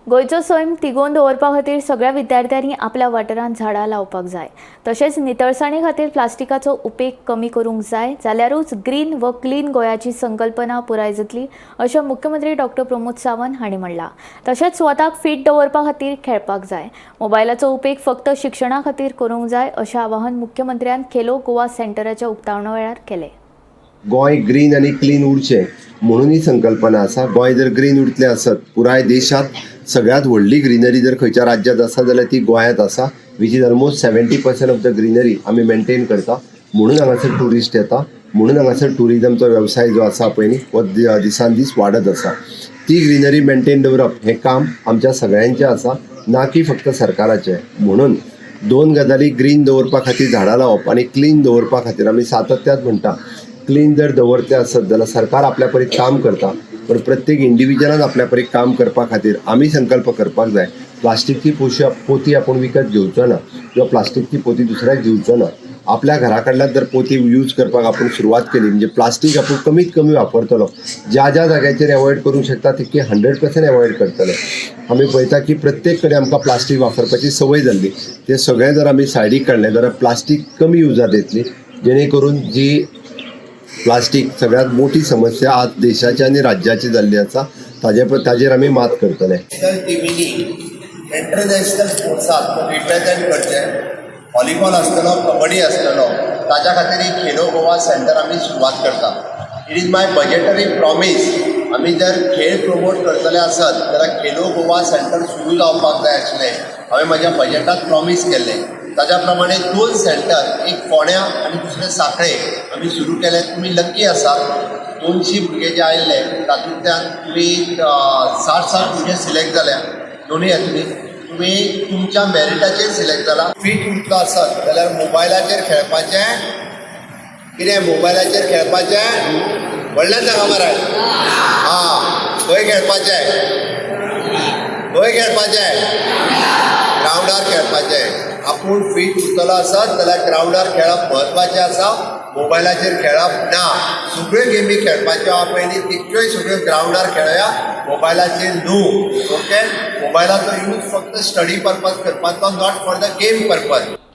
गोंयचो सैम तिगोवन दवरपा खातीर सगळ्या विद्यार्थ्यांनी आपल्या वाठारांत झाडां लावपाक जाय. तशेंच नितळसाणे खातीर प्लास्टिकाचो उपेग कमी करूंक जाय, जाल्यारूच ग्रीन व क्लीन गोंयाची संकल्पना पुराय जातली, अशें मुख्यमंत्री डॉक्टर प्रमोद सावंत हांणी म्हणलां. तशेंच स्वताक फीट दवरपा खातीर खेळपाक जाय, मोबायलाचो उपेग फक्त शिक्षणा खातीर करूंक जाय, अशें आवाहन मुख्यमंत्र्यान खेलो गोवा सेंटराच्या उक्तावणा वेळार केलें. गोंय ग्रीन आनी क्लीन उरचें म्हणून ही संकल्पना आसा. गोंय जर ग्रीन उरतलें आसत, पुराय देशांत सगळ्यांत व्हडली ग्रिनरी जर खंयच्या राज्यांत आसा जाल्यार ती गोंयांत आसा, which is almost 70% of the greenery आमी मेंटेन करता. म्हणून हांगासर ट्युरिस्ट येता, म्हणून हांगासर ट्युरिजमचो वेवसाय जो आसा पळय न्ही, हो दिसान दीस वाडत आसा. ती ग्रिनरी मेंटेन दवरप हें काम आमच्या सगळ्यांचें आसा, ना की फक्त सरकाराचें. म्हणून दोन गजाली, ग्रीन दवरपा खातीर झाडां लावप आनी क्लीन दवरपा खातीर आमी सातत्यात म्हणटा, क्लीन जर दवरतले आसत जाल्यार सरकार आपल्या परीन काम करता, पण प्रत्येक इंडिव्हिज्युअलान आपल्या परीन काम करपा खातीर आमी संकल्प करपाक जाय. प्लास्टिकची पोती आपूण विकत घेवचो ना किंवा प्लास्टिकची पोती दुसऱ्याक दिवचो ना. आपल्या घरा कडल्यान जर पोती यूज करपाक आपूण सुरवात केली म्हणजे प्लास्टीक आपूण कमीत कमी वापरतलो. ज्या ज्या जाग्याचेर एवॉयड करूंक शकता तितके 100% एवॉयड करतले. आमी पळयता की प्रत्येक कडेन आमकां प्लास्टीक वापरपाची संवय जाल्ली. ते सगळें जर आमी सायडीक काडलें जाल्यार प्लास्टीक कमी युजात येतली, जेणे करून जी प्लास्टीक सगळ्यात मोठी समस्या आज देशाची आनी राज्याची जाल्ली आसा, ताजेर आमी मात करतले. नॅशनल टिमीनी इंटरनॅशनल स्पोर्ट्साक रिप्रेझेंट करचें, व्हॉलीबॉल आसतलो, कबड्डी आसतलो, ताच्या खातीर एक खेलो गोवा सेंटर आमी सुरवात करता. It is my budgetary promise. आमी जर खेळ प्रमोट करतले आसत जाल्यार खेलो गोवा सेंटर सुरू जावपाक जाय आशिल्लें. हांवें म्हज्या बजेटात प्रॉमीस केल्लें. ताज्या प्रमाणे दोन सेंटर, एक फोंड्या आनी दुसरें सांखळे आमी सुरू केले. तुमी लक्की आसात, 200 भुरगे जे आयिल्ले तातूंतल्यान तुमी 60 60 भुरगे सिलेक्ट जाल्या. दोनूय हातूंनी तुमी तुमच्या मेरिटाचेर सिलेक्ट जाला. फीट उरतलो आसत जाल्यार मोबायलाचेर खेळपाचें कितें? मोबायलाचेर खेळपाचें? व्हडल्यान सांगा मरे. आं, खंय खेळपाचें? खंय खेळपाचें? ग्रावंडार खेळपाचें. आपूण फीट उरतलो आसत जाल्यार ग्रावंडार खेळप म्हत्वाचें आसा, मोबायलाचेर खेळप ना. सगळ्यो गेमी खेळपाच्यो आहा पयलीं, तितक्योय सगळ्यो ग्रावंडार खेळया, मोबायलाचेर न्हू. ओके, मोबायलाचो यूज फक्त स्टडी पर्पज करपाचो, not for the game purpose.